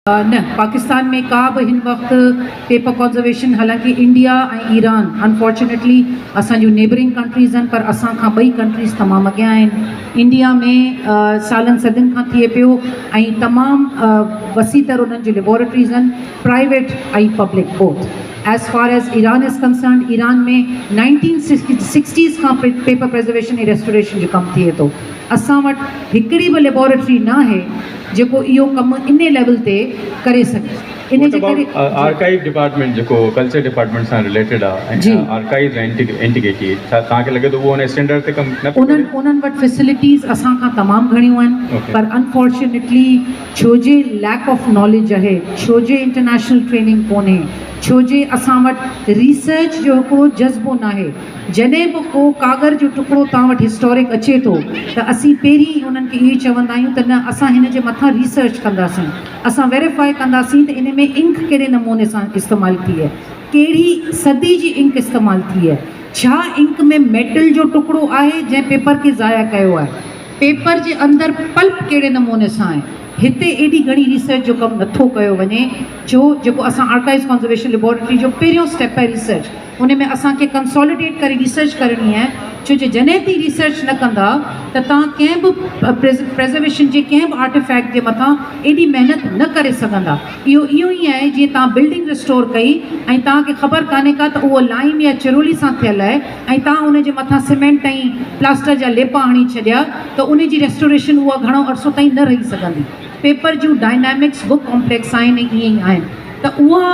نه، پاڪستان ۾ ڪا به هن وقت پيپر ڪنزرويشن، حالانڪه انڊيا ۽ ايران انفارچونيٽلي اسان جون نيبرنگ ڪنٽريز آهن، پر اسان کان ٻئي ڪنٽريز تمام اڳيان آهن. انڊيا ۾ سالن صدين کان ٿئي پيو ۽ تمام وسيع تر انهن جون ليبارٽريز آهن، private ۽ public both. As far as Iran is concerned, Iran ۾ 1960s کان پيپر پريزرويشن ۽ ريسٽوريشن جو ڪم ٿئي ٿو. اسان وٽ هڪڙي به ليبارٽري ناهي جيڪو اهو ڪم انهي ليول تي ڪري سگهي. انهي What جي about ڪري آرڪائيو ڊپارٽمينٽ جيڪو ڪلچر ڊپارٽمينٽ سان رليٽيڊ آ ۽ آرڪائيوز ۽ انٽيگريٽي، ڇا توهان کي لڳي ٿو اهو ان اسٽينڊرڊ تي ڪم نه پيو انهن ڪري؟ انهن وٽ فيسلٽيز اسان کان تمام گهڻيون آهن، پر انفارچونيٽلي ڇو جي ليڪ آف ناليج آهي، ڇو جي انٽرنيشنل ٽريننگ ڪونهي، ڇو جي اسان وٽ ريسرچ جو هڪڙو جذبو ناهي. جڏهن به ڪو ڪاڳر جو ٽڪڙو توهان وٽ هسٽارڪ اچي ٿو ته اسين پهرين ئي انهن کي اهو چوندا آهيون ته نه، اسان هن جي مٿان ريسرچ ڪنداسين، اسان ويريفائي ڪنداسين ته ان ۾ انڪ ڪهڙي نموني سان استعمال ٿي آهي، ڪهڙي صدي جي انڪ استعمال ٿي آهي، ڇا انڪ ۾ ميٽل جو ٽڪڙو آهي جنهن پيپر کي ضايع ڪيو آهي، پيپر جي اندر پلپ ڪهڙي نموني سان آهي. هتي ايڏي گهڻي ريسرچ جو ڪم نٿو ڪيو وڃي، ڇو جيڪو اسان آرڪائيوز ڪنزرويشن ليبارٽري جو پهريون اسٽيپ آهي ريسرچ، ان ۾ اسان کي ڪنساليڊيٽ ڪري ريسرچ ڪرڻي آهي، ڇو جو جڏهن تائين ريسرچ نه ڪندا ته توهان ڪنهن به پريزرويشن جي ڪنهن به آرٽيفيڪٽ جي مٿان ايڏي محنت نه ڪري سگهندا. اهو اهو ئي آهي جيئن توهان بلڊنگ ريسٽور ڪئي ۽ توهان کي خبر ڪانهي ڪا ته اهو لائيم يا چرولي سان ٿيل آهي ۽ توهان ان جي مٿان سيمينٽ ۽ پلاسٽر جا ليپا هڻي ڇڏيا ته ان جي ريسٽوريشن اها گهڻو عرصو تائين نه رهي سگهندي. پيپر جون ڊائنامڪس به ڪامپليڪس آهن ۽ ائين ئي آهن. ته اها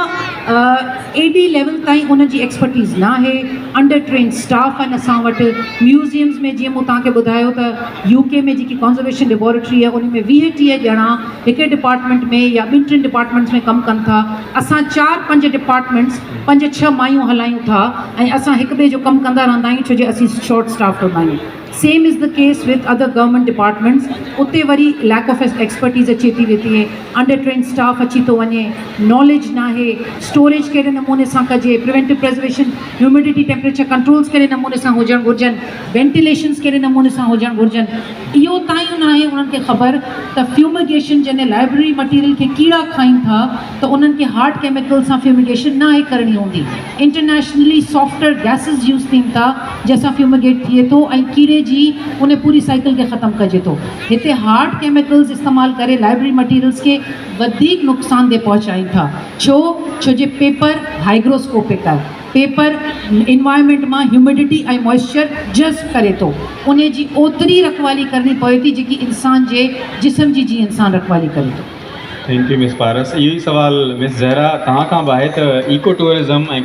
ايڏي ليول تائين ان جي ايڪسپرٽيز ناهي. انڊر ٽرينڊ اسٽاف آهن اسان وٽ ميوزيمز ۾. جيئن مون توهان کي ٻڌايو ته يو ڪي ۾ جيڪي ڪانزرويشن ليبارٽري آهي، ان ۾ 20 30 ڄڻا هڪ ڊپارٽمينٽ ۾ يا ٻن ٽن ڊپارٽمينٽس ۾ ڪم ڪن ٿا. اسان چار پنج ڊپارٽمينٽس، پنج ڇهه مايون هلايون ٿا ۽ اسان هڪ ٻئي جو ڪم ڪندا رهندا آهيون، ڇو جو اسين شارٽ اسٽافڊ هوندا آهيون. Same is the case with other government departments. اتي وري ليڪ آف ايڪسپرٽيز اچي ٿي ويتي، انڊر ٽرينڊ اسٽاف اچي ٿو وڃي، ناليج ناهي، اسٽوريج ڪهڙي نموني سان ڪجي، preventive preservation, humidity temperature controls ڪهڙي نموني سان هجڻ گهرجن، وينٽيليشنز ڪهڙي نموني سان هجڻ گهرجن، اهو تائين ناهي انهن کي خبر ته فيوميگيشن، جڏهن لائبريري مٽيريل کي ڪيڙا کائين ٿا ته انهن کي هارڊ ڪيميڪل سان فيوميگيشن ناهي ڪرڻي هوندي. انٽرنيشنلي سافٽر گئسز يوز ٿين ٿا جنهن سان فيوميگيٽ ٿئي ٿو ۽ ڪيڙي جي ان پوري سائيڪل کي ختم ڪجي ٿو. هتي هارڊ ڪيميڪلز استعمال ڪري لائبرري مٽيريلز کي وڌيڪ نقصان ده پهچائين ٿا. ڇو؟ ڇو جي پيپر هائگروسڪوپڪ آهي. پيپر انوائرمينٽ مان هيومڊٽي ۽ موئسچر جذب ڪري ٿو. انهي جي اوتري رکوالي ڪرڻي پوي ٿي جيڪي انسان جي جسم جي جيئن انسان رکوالي ڪري ٿو. Thank you miss پارس. اهو ئي سوال مس زهرا توهان کان به آهي ته ايڪو ٽوئرزم ۽.